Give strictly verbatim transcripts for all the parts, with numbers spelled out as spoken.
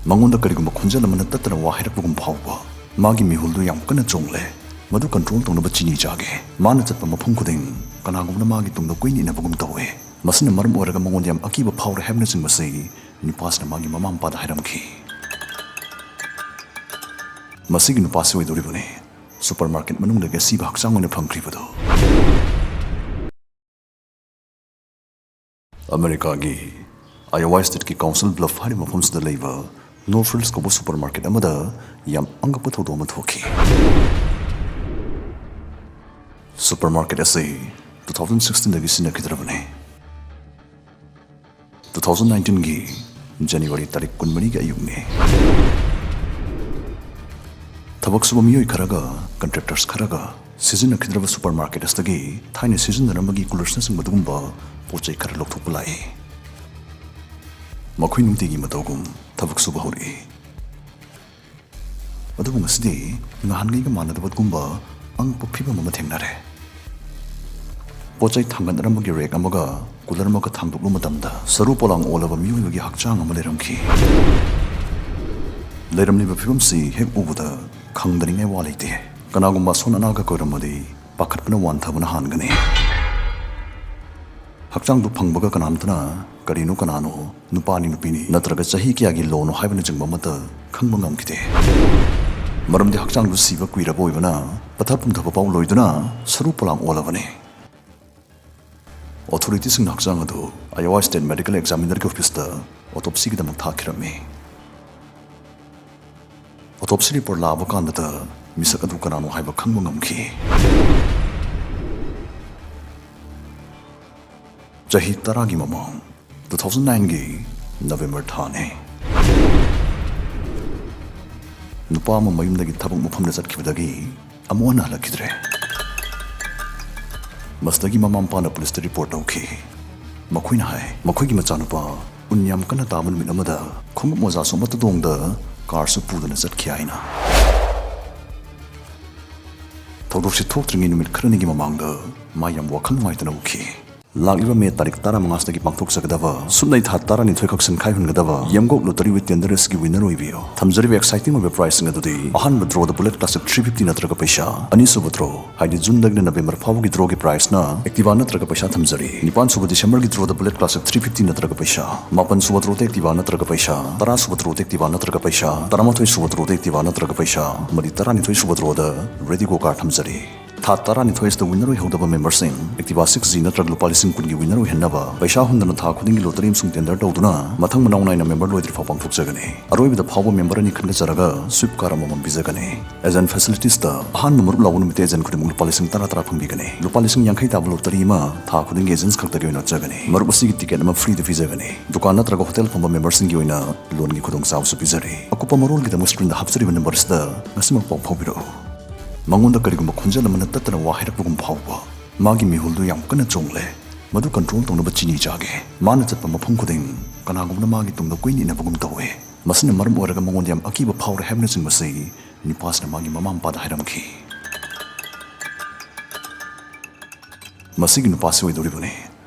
ꯃꯉꯣꯟꯗ ꯀꯔꯤꯒꯨꯝꯕ ꯈꯣꯟꯖꯦꯜ ꯑꯃꯅ ꯇꯠꯇꯅ ꯋꯥ ꯍꯥꯏꯔꯛꯄꯒꯨꯝ ꯐꯥꯎꯕ꯫ ꯃꯥꯒꯤ ꯃꯤꯍꯨꯜꯗꯨ ꯌꯥꯝ ꯀꯟꯅ ꯆꯣꯡꯂꯦ꯫ ꯃꯗꯨ control ꯇꯧꯅꯕ ꯆꯤꯅꯤ ꯆꯥꯒꯦ꯫ ꯃꯥꯅ ꯆꯠꯄ ꯃꯐꯝ ꯈꯨꯗꯤꯡ ꯀꯅꯥꯒꯨꯝꯕꯅ ꯃꯥꯒꯤ ꯇꯨꯡꯗ ꯀꯣꯏꯅ ꯏꯟꯅꯕꯒꯨꯝ ꯇꯧꯋꯦ꯫ ꯃꯁꯤꯅ ꯃꯔꯝ ꯑꯣꯏꯔꯒ ꯃꯉꯣꯟꯗ ꯌꯥꯝ ꯑꯀꯤꯕ ꯐꯥꯎꯔꯦ ꯍꯥꯏꯕꯅꯆꯤꯡꯕꯁꯤ ꯅꯨꯄꯥꯁꯤꯅ ꯃꯥꯒꯤ ꯃꯃꯥ ꯃꯄꯥꯗ ꯍꯥꯏꯔꯝꯈꯤ꯫ ꯃꯁꯤꯒꯤ ꯅꯨꯄꯥꯁꯤ ꯑꯣꯏꯗꯧꯔꯤꯕꯅꯤ supermarket ꯃꯅꯨꯡꯗꯒꯤ ꯑꯁꯤꯕ ꯍꯛꯆꯥꯡ ꯑꯣꯏꯅ ꯐꯪꯈ꯭ꯔꯤꯕꯗꯨ꯫ ꯑꯃꯦꯔꯤꯀꯥꯒꯤ ꯑꯥꯏꯑꯣꯋꯥ stateꯀꯤ Council Bluff ꯍꯥꯏꯔꯤꯕ ꯃꯐꯝꯁꯤꯗ ꯂꯩꯕ No Frills ꯀꯧꯕ supermarket ꯑꯃꯗ ꯌꯥꯝ ꯑꯉꯛꯄ ꯊꯧꯗꯣꯛ ꯑꯃ ꯊꯣꯛꯈꯤ꯫ Supermarket ꯑꯁꯤ two thousand sixteenꯗꯒꯤ ꯁꯤꯖꯤꯟꯅꯈꯤꯗ꯭ꯔꯕꯅꯤ꯫ Two thousand nineteenꯒꯤ January ꯇꯥꯔꯤꯛ ꯀꯨꯟꯃꯔꯤꯒꯤ ꯑꯌꯨꯛꯅꯤ꯫ ꯊꯕꯛ ꯁꯨꯕ ꯃꯤꯑꯣꯏ ꯈꯔꯒ contractors ꯈꯔꯒ ꯁꯤꯖꯤꯟꯅꯈꯤꯗ꯭ꯔꯕ supermarket ꯑꯁꯤꯗꯒꯤ ꯊꯥꯏꯅ ꯁꯤꯖꯤꯟꯅꯔꯝꯕꯒꯤ coolersꯅꯆꯤꯡꯕ ꯑꯗꯨꯒꯨꯝꯕ ꯄꯣꯠ ꯆꯩ ꯈꯔ ꯂꯧꯊꯣꯛꯄ ꯂꯥꯛꯏ꯫ ꯃꯈꯣꯏ ꯅꯨꯡꯇꯤꯒꯤ ꯃꯇꯧꯒꯨꯝ ꯊꯕꯛ ꯁꯨꯕ ꯍꯧꯔꯛꯏ꯫ ꯑꯗꯨꯕꯨ ꯉꯁꯤꯗꯤ ꯅꯍꯥꯟꯉꯩꯒ ꯃꯥꯟꯅꯗꯕꯒꯨꯝꯕ ꯑꯉꯛꯄ ꯐꯤꯕꯝ ꯑꯃ ꯊꯦꯡꯅꯔꯦ꯫ ꯄꯣꯠ ꯆꯩ ꯊꯥꯡꯒꯠꯅꯔꯝꯕꯒꯤ rack ꯑꯃꯒ cooler ꯑꯃꯒ ꯊꯥꯡꯗꯣꯛꯂꯨ ꯃꯇꯝꯗ ꯁꯔꯨ ꯄꯣꯂꯥꯡ ꯑꯣꯜꯂꯕ ꯃꯤꯑꯣꯏꯕꯒꯤ ꯍꯛꯆꯥꯡ ꯑꯃ ꯂꯩꯔꯝꯈꯤ꯫ ꯂꯩꯔꯝꯂꯤꯕ ꯐꯤꯕꯝꯁꯤ ꯍꯦꯛ ꯎꯕꯗ ꯈꯪꯗꯅꯤꯡꯉꯥꯏ ꯋꯥ ꯂꯩꯇꯦ꯫ ꯀꯅꯥꯒꯨꯝꯕ ꯑꯁꯣꯟ ꯑꯅꯥꯒ ꯀꯣꯏꯔꯝꯃꯗꯤ ꯄꯥꯈꯠꯄꯅ ꯋꯥꯟꯊꯕꯅ ꯍꯥꯟꯒꯅꯤ꯫ ꯍꯛꯆꯥꯡꯗꯨ ꯐꯪꯕꯒ ꯀꯅꯥꯝꯇꯅ ꯀꯔꯤꯅꯣ ꯀꯅꯥꯅꯣ, ꯅꯨꯄꯥꯅꯤ ꯅꯨꯄꯤꯅꯤ ꯅꯠꯇ꯭ꯔꯒ ꯆꯍꯤ ꯀꯌꯥꯒꯤ ꯂꯣꯅꯣ ꯍꯥꯏꯕꯅꯆꯤꯡꯕ ꯑꯃꯠꯇ ꯈꯪꯕ ꯉꯝꯈꯤꯗꯦ꯫ ꯃꯔꯝꯗꯤ ꯍꯛꯆꯥꯡꯗꯨ ꯁꯤꯕ ꯀꯨꯏꯔꯕ ꯑꯣꯏꯕꯅ ꯄꯠꯊ ꯄꯨꯝꯊꯕ ꯐꯥꯎ ꯂꯣꯏꯗꯨꯅ ꯁꯔꯨ ꯄꯣꯂꯥꯡ ꯑꯣꯜꯂꯕꯅꯤ꯫ Authorityꯁꯤꯡꯅ ꯍꯛꯆꯥꯡ ꯑꯗꯨ ꯑꯥꯏꯑꯣꯋꯥ State Medical Examinerꯒꯤ officeꯇ autopsyꯒꯤꯗꯃꯛ ꯊꯥꯈꯤꯔꯝꯃꯤ꯫ Autopsy report ꯂꯥꯛꯑꯕ ꯀꯥꯟꯗꯇ ꯃꯤꯁꯛ ꯑꯗꯨ ꯀꯅꯥꯅꯣ ꯍꯥꯏꯕ ꯈꯪꯕ ꯉꯝꯈꯤ꯫ ꯆꯍꯤ ꯇꯔꯥꯒꯤ ꯃꯃꯥꯡ, two thousand nineꯒꯤ November ꯊꯥꯅꯤ꯫ ꯅꯨꯄꯥ ꯑꯃ ꯃꯌꯨꯝꯗꯒꯤ ꯊꯕꯛ ꯃꯐꯝꯗ ꯆꯠꯈꯤꯕꯗꯒꯤ ꯑꯃꯨꯛ ꯍꯟꯅ ꯍꯜꯂꯛꯈꯤꯗ꯭ꯔꯦ꯫ ꯃꯁꯤꯗꯒꯤ ꯃꯃꯥ ꯃꯄꯥꯅ policeꯇ report ꯇꯧꯈꯤ꯫ ꯃꯈꯣꯏꯅ ꯍꯥꯏ, ꯃꯈꯣꯏꯒꯤ ꯃꯆꯥꯅꯨꯄꯥ ꯎꯟ ꯌꯥꯝ ꯀꯟꯅ ꯇꯥꯕ ꯅꯨꯃꯤꯠ ꯑꯃꯗ ꯈꯣꯡꯎꯞ ꯃꯣꯖꯥꯁꯨ ꯑꯃꯠꯇ ꯇꯣꯡꯗ carꯁꯨ ꯄꯨꯗꯅ ꯆꯠꯈꯤ ꯍꯥꯏꯅ꯫ ꯊꯧꯗꯣꯛꯁꯤ ꯊꯣꯛꯇ꯭ꯔꯤꯉꯩ ꯅꯨꯃꯤꯠ ꯈꯔꯅꯤꯒꯤ ꯃꯃꯥꯡꯗ ꯃꯥ ꯌꯥꯝ ꯋꯥꯈꯜ ꯅꯨꯡꯉꯥꯏꯇꯅ ꯎꯈꯤ꯫ ꯂꯥꯛꯂꯤꯕ ꯃꯦ ꯇꯥꯔꯤꯛ ꯇꯔꯥꯃꯉꯥꯁꯤꯗꯒꯤ ꯄꯥꯡꯊꯣꯛꯆꯒꯗꯕ ꯁꯨꯞꯅꯩ ꯊꯥ ꯇꯔꯥꯅꯤꯊꯣꯏꯈꯛ ꯁꯤꯟꯈꯥꯏ ꯍꯨꯟꯒꯗꯕ ꯌꯦꯝꯒꯣꯛ ꯂꯣꯇꯔꯤ ꯋꯤꯠ ꯇꯦꯟꯗꯔ ꯑꯁꯤꯒꯤ ꯋꯤꯟꯅꯔ ꯑꯣꯏꯕꯤꯌꯨ꯫ ꯊꯝꯖꯔꯤꯕ ꯑꯦꯛꯁꯥꯏꯇꯤꯡ ꯑꯣꯏꯕ ꯄ꯭ꯔꯥꯏꯖꯁꯤꯡ ꯑꯗꯨꯗꯤ: ꯑꯍꯥꯟꯕ ꯗ꯭ꯔꯣꯗ ꯕꯨꯂꯦꯠ ꯀ꯭ꯂꯥꯁꯤꯛ ꯊ꯭ꯔꯤ ꯐꯤꯐꯇꯤ ꯅꯠꯇ꯭ꯔꯒ ꯄꯩꯁꯥ꯫ ꯑꯅꯤꯁꯨꯕ ꯗ꯭ꯔꯣ, ꯍꯥꯏꯗꯤ ꯖꯨꯟꯗꯒꯤꯅ ꯅꯕꯦꯝꯕꯔ ꯐꯥꯎꯕꯒꯤ ꯗ꯭ꯔꯣꯒꯤ ꯄ꯭ꯔꯥꯏꯖꯅ ꯑꯦꯛꯇꯤꯚꯥ ꯅꯠꯇ꯭ꯔꯒ ꯄꯩꯁꯥ ꯊꯝꯖꯔꯤ꯫ ꯅꯤꯄꯥꯟꯁꯨꯕ ꯗꯤꯁꯦꯝꯕꯔꯒꯤ ꯗ꯭ꯔꯣꯗ ꯕꯨꯂꯦꯠ ꯀ꯭ꯂꯥꯁꯤꯛ ꯊ꯭ꯔꯤ ꯐꯤꯐꯇꯤ ꯅꯠꯇ꯭ꯔꯒ ꯄꯩꯁꯥ꯫ ꯃꯥꯄꯟꯁꯨꯕ ꯗ꯭ꯔꯣꯗ ꯑꯦꯛꯇꯤꯚꯥ ꯅꯠꯇ꯭ꯔꯒ ꯄꯩꯁꯥ꯫ ꯇꯔꯥꯁꯨꯕ ꯗ꯭ꯔꯣꯗ ꯑꯦꯛꯇꯤꯚꯥ ꯅꯠꯇ꯭ꯔꯒ ꯄꯩꯁꯥ꯫ ꯇꯔꯥꯃꯥꯊꯣꯏꯁꯨꯕ ꯗ꯭ꯔꯣꯗ ꯑꯦꯛꯇꯤꯚꯥ ꯅꯠꯇ꯭ꯔꯒ ꯄꯩꯁꯥ꯫ ꯑꯃꯗꯤ ꯇꯔꯥꯅꯤꯊꯣꯏꯁꯨꯕ ꯗ꯭ꯔꯣꯗ ꯔꯦꯗꯤꯒꯣ ꯀꯥꯔ ꯊꯝꯖꯔꯤ꯫ ꯊꯥ ꯇꯔꯥꯅꯤꯊꯣꯏꯁꯤꯗ ꯋꯤꯟꯅꯔ ꯑꯣꯏꯍꯧꯗꯕ ꯃꯦꯝꯕꯔꯁꯤꯡ ꯑꯦꯛꯇꯤꯚꯥ ꯁꯤꯛꯁ ꯖꯤ ꯅꯠꯇ꯭ꯔꯒ ꯂꯨꯄꯥ ꯂꯤꯁꯤꯡ ꯀꯨꯟꯒꯤ ꯋꯤꯟꯅꯔ ꯑꯣꯏꯍꯟꯅꯕ ꯄꯩꯁꯥ ꯍꯨꯟꯗꯅ ꯊꯥ ꯈꯨꯗꯤꯡꯒꯤ ꯂꯣꯇꯔꯤ ꯑꯃꯁꯨꯡ ꯇꯦꯟꯗꯔ ꯇꯧꯗꯨꯅ ꯃꯊꯪ ꯃꯅꯥꯎ ꯅꯥꯏꯅ ꯃꯦꯝꯕꯔ ꯂꯣꯏꯗ꯭ꯔꯤꯐꯥꯎ ꯄꯥꯡꯊꯣꯛꯆꯒꯅꯤ꯫ ꯑꯔꯣꯏꯕꯗ ꯐꯥꯎꯕ ꯃꯦꯝꯕꯔ ꯑꯅꯤ ꯈꯟꯒꯠꯆꯔꯒ ꯁ꯭ꯋꯤꯞ ꯀꯥꯔ ꯑꯃꯃꯝ ꯄꯤꯖꯒꯅꯤ꯫ ꯑꯦꯖꯦꯟ ꯐꯦꯁꯤꯂꯤꯇꯤꯁꯇ ꯑꯍꯥꯟꯕ ꯃꯔꯨꯞ ꯂꯥꯎꯕ ꯅꯨꯃꯤꯠꯇ ꯑꯦꯖꯦꯟ ꯈꯨꯗꯤꯡꯃꯛ ꯂꯨꯄꯥ ꯂꯤꯁꯤꯡ ꯇꯔꯥ ꯇꯔꯥ ꯐꯪꯕꯤꯒꯅꯤ꯫ ꯂꯨꯄꯥ ꯂꯤꯁꯤꯡ ꯌꯥꯡꯈꯩ ꯇꯥꯕ ꯂꯣꯇꯔꯤ ꯑꯃ ꯊꯥ ꯈꯨꯗꯤꯡꯒꯤ ꯑꯦꯖꯦꯟꯁ ꯈꯛꯇꯒꯤ ꯑꯣꯏꯅ ꯆꯠꯆꯒꯅꯤ꯫ ꯃꯔꯨꯞ ꯑꯁꯤꯒꯤ ꯇꯤꯀꯦꯠ ꯑꯃ ꯐ꯭ꯔꯤꯗ ꯄꯤꯖꯒꯅꯤ꯫ ꯗꯨꯀꯥꯟ ꯅꯠꯇ꯭ꯔꯒ ꯍꯣꯇꯦꯜ ꯐꯝꯕ ꯃꯦꯝꯕꯔꯁꯤꯡꯒꯤ ꯑꯣꯏꯅ ꯂꯣꯟꯒꯤ ꯈꯨꯗꯣꯡꯆꯥꯕꯁꯨ ꯄꯤꯖꯔꯤ꯫ ꯑꯀꯨꯞꯄ ꯃꯔꯣꯜꯒꯤꯗꯃꯛ ꯁ꯭ꯀ꯭ꯔꯤꯟꯗ ꯍꯥꯞꯆꯔꯤꯕ ꯅꯝꯕꯔꯁꯤꯗ ꯉꯁꯤꯃꯛ ꯄꯥꯎ ꯐꯥꯎꯕꯤꯔꯛꯎ꯫ ꯃꯉꯣꯟꯗ ꯀꯔꯤꯒꯨꯝꯕ ꯈꯣꯟꯖꯦꯜ ꯑꯃꯅ ꯇꯠꯇꯅ ꯋꯥ ꯍꯥꯏꯔꯛꯄꯒꯨꯝ ꯐꯥꯎꯕ꯫ ꯃꯥꯒꯤ ꯃꯤꯍꯨꯜꯗꯨ ꯌꯥꯝ ꯀꯟꯅ ꯆꯣꯡꯂꯦ꯫ ꯃꯗꯨ ꯀꯟꯇ꯭ꯔꯣꯜ ꯇꯧꯅꯕ ꯆꯤꯅꯤ ꯆꯥꯒꯦ꯫ ꯃꯥꯅ ꯆꯠꯄ ꯃꯐꯝ ꯈꯨꯗꯤꯡ ꯀꯅꯥꯒꯨꯝꯕꯅ ꯃꯥꯒꯤ ꯇꯨꯡꯗ ꯀꯣꯏꯅ ꯏꯟꯅꯕꯒꯨꯝ ꯇꯧꯋꯦ꯫ ꯃꯁꯤꯅ ꯃꯔꯝ ꯑꯣꯏꯔꯒ ꯃꯉꯣꯟꯗ ꯌꯥꯝ ꯑꯀꯤꯕ ꯐꯥꯎꯔꯦ ꯍꯥꯏꯕꯅꯆꯤꯡꯕꯁꯤ ꯅꯨꯄꯥꯁꯤꯅ ꯃꯥꯒꯤ ꯃꯃꯥ ꯃꯄꯥꯗ ꯍꯥꯏꯔꯝꯈꯤ꯫ ꯃꯁꯤꯒꯤ ꯅꯨꯄꯥꯁꯤ ꯑꯣꯏꯗꯧꯔꯤꯕꯅꯤ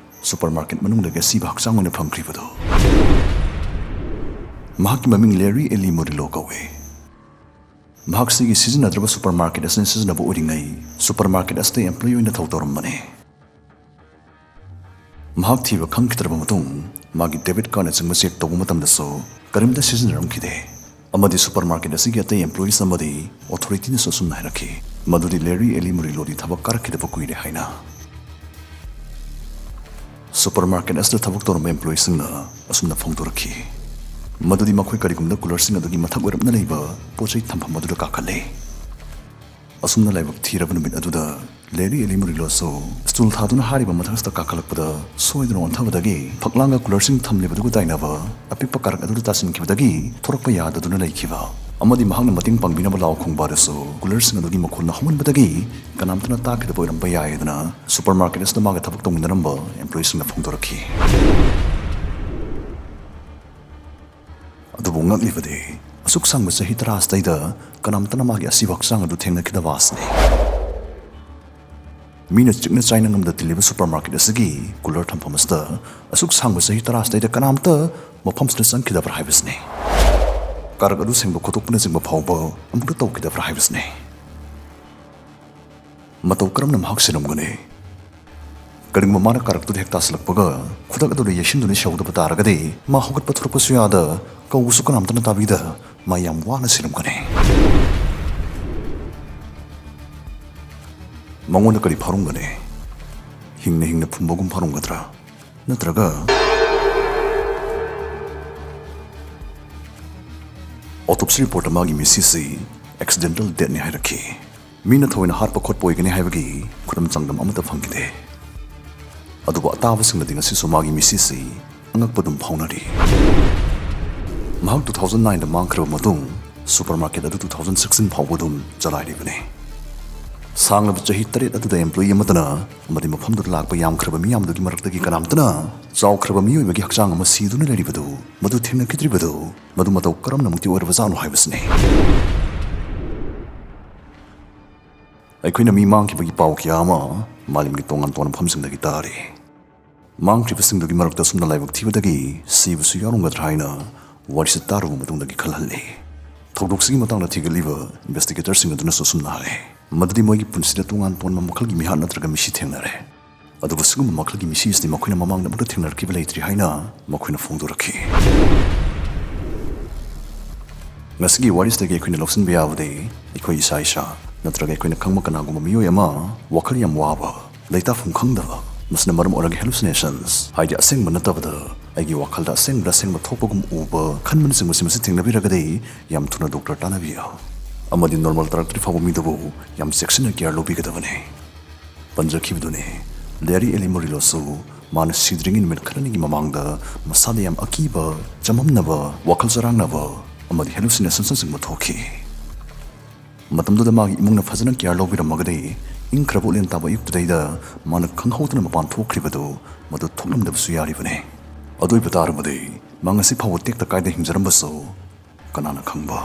ꯁꯨꯄꯔ ꯃꯥꯔꯀꯦꯠ ꯃꯅꯨꯡꯗꯒꯤ ꯑꯁꯤꯕ ꯍꯛꯆꯥꯡ ꯑꯣꯏꯅ ꯐꯪꯈ꯭ꯔꯤꯕꯗꯨ꯫ ꯃꯍꯥꯛꯀꯤ ꯃꯃꯤꯡ ꯂꯦꯔꯤ ꯑꯦꯂꯤ ꯃꯨꯔꯤꯂꯣ ꯀꯧꯏ꯫ ꯃꯍꯥꯛ ꯁꯤꯒꯤ ꯁꯤꯖꯤꯟꯅꯗ꯭ꯔꯕ ꯁꯨꯄꯔ ꯃꯥꯔꯀꯦꯠ ꯑꯁꯤꯅ ꯁꯤꯖꯤꯟꯅꯕ ꯑꯣꯏꯔꯤꯉꯩ ꯁꯨꯄꯔ ꯃꯥꯔꯀꯦꯠ ꯑꯁꯤꯗ ꯑꯦꯝꯄ꯭ꯂꯣꯌꯤ ꯑꯣꯏꯅ ꯊꯧ ꯇꯧꯔꯝꯕꯅꯤ꯫ ꯃꯍꯥꯛ ꯊꯤꯕ ꯈꯪꯈꯤꯗ꯭ꯔꯕ ꯃꯇꯨꯡ ꯃꯥꯒꯤ ꯗꯦꯕꯤꯠ ꯀꯥꯔꯗꯅꯆꯤꯡꯕ ꯆꯦꯛ ꯇꯧꯕ ꯃꯇꯝꯗꯁꯨ ꯀꯔꯤꯝꯇ ꯁꯤꯖꯤꯟꯅꯔꯝꯈꯤꯗꯦ꯫ ꯑꯃꯗꯤ ꯁꯨꯄꯔ ꯃꯥꯔꯀꯦꯠ ꯑꯁꯤꯒꯤ ꯑꯇꯩ ꯑꯦꯝꯄ꯭ꯂꯣꯌꯤꯁ ꯑꯃꯗꯤ ꯑꯣꯊꯣꯔꯤꯇꯤꯅꯁꯨ ꯑꯁꯨꯝꯅ ꯍꯥꯏꯔꯛꯈꯤ, ꯃꯗꯨꯗꯤ ꯂꯦꯔꯤ ꯑꯦꯂꯤ ꯃꯨꯔꯤꯂꯣꯗꯤ ꯊꯕꯛ ꯀꯥꯔꯛꯈꯤꯗꯕ ꯀꯨꯏꯔꯦ ꯍꯥꯏꯅ꯫ ꯁꯨꯄꯔ ꯃꯥꯔꯀꯦꯠ ꯑꯁꯤꯗ ꯊꯕꯛ ꯇꯧꯔꯝꯕ ꯑꯦꯝꯄ꯭ꯂꯣꯌꯤꯁꯤꯡꯅ ꯑꯁꯨꯝꯅ ꯐꯣꯡꯗꯣꯔꯛꯈꯤ, ꯃꯗꯨꯗꯤ ꯃꯈꯣꯏ ꯀꯔꯤꯒꯨꯝꯕꯗ ꯀꯨꯂꯔꯁꯤꯡ ꯑꯗꯨꯒꯤ ꯃꯊꯛ ꯑꯣꯏꯔꯞꯅ ꯂꯩꯕ ꯄꯣꯠ ꯆꯩ ꯊꯝꯐꯝ ꯑꯗꯨꯗ ꯀꯥꯈꯠꯂꯦ꯫ ꯑꯁꯨꯝꯅ ꯂꯥꯏꯕꯛ ꯊꯤꯔꯕ ꯅꯨꯃꯤꯠ ꯑꯗꯨꯗ ꯂꯦꯔꯤ ꯑꯦꯂꯤ ꯃꯨꯔꯤꯂꯣꯁꯨ ꯁ꯭ꯇꯨꯜ ꯊꯥꯗꯨꯅ ꯍꯥꯏꯔꯤꯕ ꯃꯊꯛꯁꯤꯗ ꯀꯥꯈꯠꯂꯛꯄꯗ ꯁꯣꯏꯗꯨꯅ ꯑꯣꯟꯊꯕꯗꯒꯤ ꯐꯛꯂꯥꯡꯒ ꯀꯨꯂꯔꯁꯤꯡ ꯊꯝꯂꯤꯕꯗꯨꯒ ꯇꯥꯏꯅꯕ ꯑꯄꯤꯛꯄ ꯀꯥꯔꯛ ꯑꯗꯨꯗ ꯇꯥꯁꯤꯟꯈꯤꯕꯗꯒꯤ ꯊꯣꯔꯛꯄ ꯌꯥꯗꯗꯨꯅ ꯂꯩꯈꯤꯕ ꯑꯃꯗꯤ ꯃꯍꯥꯛꯅ ꯃꯇꯦꯡ ꯄꯥꯡꯕꯤꯅꯕ ꯂꯥꯎ ꯈꯣꯡꯕ ꯑꯗꯨꯁꯨ ꯀꯨꯂꯔꯁꯤꯡ ꯑꯗꯨꯒꯤ ꯃꯈꯣꯟꯅ ꯍꯧꯃꯟꯕꯗꯒꯤ ꯀꯅꯥꯝꯇꯅ ꯇꯥꯈꯤꯗꯕ ꯑꯣꯏꯔꯝꯕ ꯌꯥꯏꯗꯅ ꯁꯨꯄꯔ ꯃꯥꯔꯀꯦꯠ ꯑꯁꯤꯗ ꯃꯥꯒ ꯊꯕꯛ ꯇꯧꯃꯤꯟꯅꯔꯝꯕ ꯑꯦꯝꯄ꯭ꯂꯣꯌꯤꯁꯤꯡꯅ ꯐꯣꯡꯗꯣꯔꯛꯈꯤ꯫ ꯑꯗꯨꯕꯨ ꯉꯛꯂꯤꯕꯗꯤ ꯑꯁꯨꯛ ꯁꯥꯡꯕ ꯆꯍꯤ ꯇꯔꯥꯁꯤꯗꯩꯗ ꯀꯅꯥꯝꯇꯅ ꯃꯥꯒꯤ ꯑꯁꯤꯕ ꯍꯛꯆꯥꯡ ꯑꯗꯨ ꯊꯦꯡꯅꯈꯤꯗꯕ ꯑꯁꯤꯅꯤ꯫ ꯃꯤꯅ ꯆꯤꯛꯅ ꯆꯥꯏꯅ ꯉꯝꯗ ꯇꯤꯜꯂꯤꯕ ꯁꯨꯄꯔ ꯃꯥꯔꯀꯦꯠ ꯑꯁꯤꯒꯤ ꯀꯨꯂꯔ ꯊꯝꯐꯝ ꯑꯁꯤꯗ ꯑꯁꯨꯛ ꯁꯥꯡꯕ ꯆꯍꯤ ꯇꯔꯥꯁꯤꯗꯩꯗ ꯀꯅꯥꯝꯇ ꯃꯐꯝꯁꯤꯗ ꯆꯪꯈꯤꯗꯕ꯭ꯔꯥ ꯍꯥꯏꯕꯁꯤꯅꯤ꯫ ꯀꯥꯔꯛ ꯑꯗꯨ ꯁꯦꯡꯕ ꯈꯣꯠꯇꯣꯛꯄꯅꯆꯤꯡꯕ ꯐꯥꯎꯕ ꯑꯃꯨꯛꯇ ꯇꯧꯈꯤꯗꯕ꯭ꯔꯥ ꯍꯥꯏꯕꯁꯤꯅꯤ꯫ ꯃꯇꯧ ꯀꯔꯝꯅ ꯃꯍꯥꯛ ꯁꯤꯔꯝꯒꯅꯤ? ꯀꯔꯤꯒꯨꯝꯕ ꯃꯥꯅ ꯀꯥꯔꯛꯇꯨꯗ ꯍꯦꯛ ꯇꯥꯁꯤꯜꯂꯛꯄꯒ ꯈꯨꯗꯛ ꯑꯗꯨꯗ ꯌꯩꯁꯤꯟꯗꯨꯅ ꯁꯤꯍꯧꯗꯕ ꯇꯥꯔꯒꯗꯤ ꯃꯥ ꯍꯧꯒꯠꯄ ꯊꯣꯔꯛꯄꯁꯨ ꯌꯥꯗ, ꯀꯧꯕꯁꯨ ꯀꯅꯥꯝꯇꯅ ꯇꯥꯕꯤꯗ ꯃꯥ ꯌꯥꯝ ꯋꯥꯅ ꯁꯤꯔꯝꯒꯅꯤ꯫ ꯃꯉꯣꯟꯗ ꯀꯔꯤ ꯐꯥꯔꯝꯒꯅꯤ? ꯍꯤꯡꯅ ꯍꯤꯡꯅ ꯐꯨꯝꯕꯒꯨꯝ ꯐꯥꯔꯝꯒꯗ꯭ꯔꯥ? ꯅꯠꯇ꯭ꯔꯒ autopsy report ꯃꯥꯒꯤ ꯃꯤꯁꯤꯁꯤ accidental deathꯅꯤ ꯍꯥꯏꯔꯛꯈꯤ꯫ ꯃꯤꯅ ꯊꯑꯣꯏꯅ ꯍꯥꯠꯄ ꯈꯣꯠꯄ ꯑꯣꯏꯒꯅꯤ ꯍꯥꯏꯕꯒꯤ ꯈꯨꯗꯝ ꯆꯥꯡꯗꯝ ꯑꯃꯠꯇ ꯐꯪꯈꯤꯗꯦ꯫ ꯑꯗꯨꯕꯨ ꯑꯇꯥꯕꯁꯤꯡꯅꯗꯤ ꯉꯁꯤꯁꯨ ꯃꯥꯒꯤ ꯃꯤꯁꯤꯁꯤ ꯑꯉꯛꯄ ꯑꯗꯨꯝ ꯐꯥꯎꯅꯔꯤ꯫ ꯃꯍꯥꯛ two thousand nineꯗ ꯃꯥꯡꯈ꯭ꯔꯕ ꯃꯇꯨꯡ ꯁꯨꯄꯔ ꯃꯥꯔꯀꯦꯠ ꯑꯗꯨ two thousand sixteen ꯐꯥꯎꯕ ꯑꯗꯨꯝ ꯆꯂꯥꯏꯔꯤꯕꯅꯤ꯫ ꯁꯥꯡꯂꯕ ꯆꯍꯤ ꯇꯔꯦꯠ ꯑꯗꯨꯗ employee ꯑꯃꯠꯇꯅ ꯑꯃꯗꯤ ꯃꯐꯝꯗꯨꯗ ꯂꯥꯛꯄ ꯌꯥꯝꯈ꯭ꯔꯕ ꯃꯤꯌꯥꯝꯗꯨꯒꯤ ꯃꯔꯛꯇꯒꯤ ꯀꯅꯥꯝꯇꯅ ꯆꯥꯎꯈ꯭ꯔꯕ ꯃꯤꯑꯣꯏ ꯑꯃꯒꯤ ꯍꯛꯆꯥꯡ ꯑꯃ ꯁꯤꯗꯨꯅ ꯂꯩꯔꯤꯕꯗꯨ, ꯃꯗꯨ ꯊꯦꯡꯅꯈꯤꯗ꯭ꯔꯤꯕꯗꯨ, ꯃꯗꯨ ꯃꯇꯧ ꯀꯔꯝꯅꯃꯛꯇꯤ ꯑꯣꯏꯔꯕꯖꯥꯠꯅꯣ ꯍꯥꯏꯕꯁꯤꯅꯤ꯫ ꯑꯩꯈꯣꯏꯅ ꯃꯤ ꯃꯥꯡꯈꯤꯕꯒꯤ ꯄꯥꯎ ꯀꯌꯥ ꯑꯃ ꯃꯥꯂꯦꯝꯒꯤ ꯇꯣꯉꯥꯟ ꯇꯣꯉꯥꯟꯕ ꯃꯐꯝꯁꯤꯡꯗꯒꯤ ꯇꯥꯔꯤ꯫ ꯃꯥꯡꯈ꯭ꯔꯤꯕꯁꯤꯡꯗꯨꯒꯤ ꯃꯔꯛꯇ ꯑꯁꯨꯝꯅ ꯂꯥꯏꯕꯛ ꯊꯤꯕꯗꯒꯤ ꯁꯤꯕꯁꯨ ꯌꯥꯎꯔꯝꯒꯗ꯭ꯔꯥ ꯍꯥꯏꯅ ꯋꯥꯔꯤꯁꯤ ꯇꯥꯔꯨꯕ ꯃꯇꯨꯡꯗꯒꯤ ꯈꯜꯍꯜꯂꯤ꯫ ꯊꯧꯗꯣꯛꯁꯤꯒꯤ ꯃꯇꯥꯡꯗ ꯊꯤꯒꯠꯂꯤꯕ investigatorꯁꯤꯡ ꯑꯗꯨꯅꯁꯨ ꯑꯁꯨꯝꯅ ꯍꯥꯏ, ꯃꯗꯨꯗꯤ ꯃꯣꯏꯒꯤ ꯄꯨꯟꯁꯤꯗ ꯇꯣꯉꯥꯟ ꯇꯣꯉꯥꯟꯕ ꯃꯈꯜꯒꯤ ꯃꯤꯍꯥꯠ ꯅꯠꯇ꯭ꯔꯒ ꯃꯤꯁꯤ ꯊꯦꯡꯅꯔꯦ꯫ ꯑꯗꯨꯕꯨ ꯁꯤꯒꯨꯝꯕ ꯃꯈꯜꯒꯤ ꯃꯤꯁꯤ ꯑꯁꯤꯗꯤ ꯃꯈꯣꯏꯅ ꯃꯃꯥꯡꯗ ꯑꯃꯠꯇ ꯊꯦꯡꯅꯔꯛꯈꯤꯕ ꯂꯩꯇ꯭ꯔꯤ ꯍꯥꯏꯅ ꯃꯈꯣꯏꯅ ꯐꯣꯡꯗꯣꯔꯛꯈꯤ꯫ ꯉꯁꯤꯒꯤ ꯋꯥꯔꯤꯁꯤꯗꯒꯤ ꯑꯩꯈꯣꯏꯅ ꯂꯧꯁꯤꯟꯕ ꯌꯥꯕꯗꯤ, ꯑꯩꯈꯣꯏ ꯏꯁꯥ ꯏꯁꯥ ꯅꯠꯇ꯭ꯔꯒ ꯑꯩꯈꯣꯏꯅ ꯈꯪꯕ ꯀꯅꯥꯒꯨꯝꯕ ꯃꯤꯑꯣꯏ ꯑꯃ ꯋꯥꯈꯜ ꯌꯥꯝ ꯋꯥꯕ, ꯂꯩꯇꯥꯐꯝ ꯈꯪꯗꯕ, ꯃꯁꯤꯅ ꯃꯔꯝ ꯑꯣꯏꯔꯒ hallucinations, ꯍꯥꯏꯗꯤ ꯑꯁꯦꯡꯕ ꯅꯠꯇꯕꯗ ꯑꯩꯒꯤ ꯋꯥꯈꯜꯗ ꯑꯁꯦꯡꯕꯗ ꯑꯁꯦꯡꯕ ꯊꯣꯛꯄꯒꯨꯝ ꯎꯕ, ꯈꯟꯕꯅꯆꯤꯡꯕꯁꯤꯡ ꯑꯁꯤ ꯊꯦꯡꯅꯕꯤꯔꯒꯗꯤ ꯌꯥꯝ ꯊꯨꯅ ꯗꯣꯛꯇꯔ ꯇꯥꯟꯅꯕꯤꯌꯨ꯫ ꯑꯃꯗꯤ ꯅꯣꯔꯃꯦꯜ ꯇꯥꯔꯛꯇ꯭ꯔꯤ ꯐꯥꯎꯕ ꯃꯤꯗꯨꯕꯨ ꯌꯥꯝ ꯆꯦꯛꯁꯤꯟꯅ ꯀꯤꯌꯔ ꯂꯧꯕꯤꯒꯗꯕꯅꯤ꯫ ꯄꯟꯖꯈꯤꯕꯗꯨꯅꯤ, ꯂꯦꯔꯤ ꯑꯦꯂꯤ ꯃꯨꯔꯤꯂꯣꯁꯨ ꯃꯥꯅ ꯁꯤꯗ꯭ꯔꯤꯉꯩ ꯅꯨꯃꯤꯠ ꯈꯔꯅꯤꯒꯤ ꯃꯃꯥꯡꯗ ꯃꯁꯥꯗ ꯌꯥꯝ ꯑꯀꯤꯕ, ꯆꯃꯝꯅꯕ, ꯋꯥꯈꯜ ꯆꯔꯥꯡꯅꯕ ꯑꯃꯗꯤ hallucinations ꯅꯆꯤꯡꯕ ꯊꯣꯛꯈꯤ꯫ ꯃꯇꯝꯗꯨꯗ ꯃꯥꯒꯤ ꯏꯃꯨꯡꯅ ꯐꯖꯅ ꯀꯤꯌꯔ ꯂꯧꯕꯤꯔꯝꯃꯒꯗꯤ ꯏꯪꯈ꯭ꯔꯕ ꯎꯂꯦꯟ ꯇꯥꯕ ꯑꯌꯨꯛꯇꯨꯗꯩꯗ ꯃꯥꯅ ꯈꯪꯍꯧꯗꯅ ꯃꯄꯥꯟ ꯊꯣꯛꯈ꯭ꯔꯤꯕꯗꯨ ꯃꯗꯨ ꯊꯣꯛꯂꯝꯗꯕꯁꯨ ꯌꯥꯔꯤꯕꯅꯤ꯫ ꯑꯗꯨ ꯑꯣꯏꯕ ꯇꯥꯔꯕꯗꯤ ꯃꯥ ꯉꯁꯤ ꯐꯥꯎꯕ ꯇꯦꯛꯇ ꯀꯥꯏꯗ ꯍꯤꯡꯖꯔꯝꯕꯁꯨ ꯀꯅꯥꯅ ꯈꯪꯕ?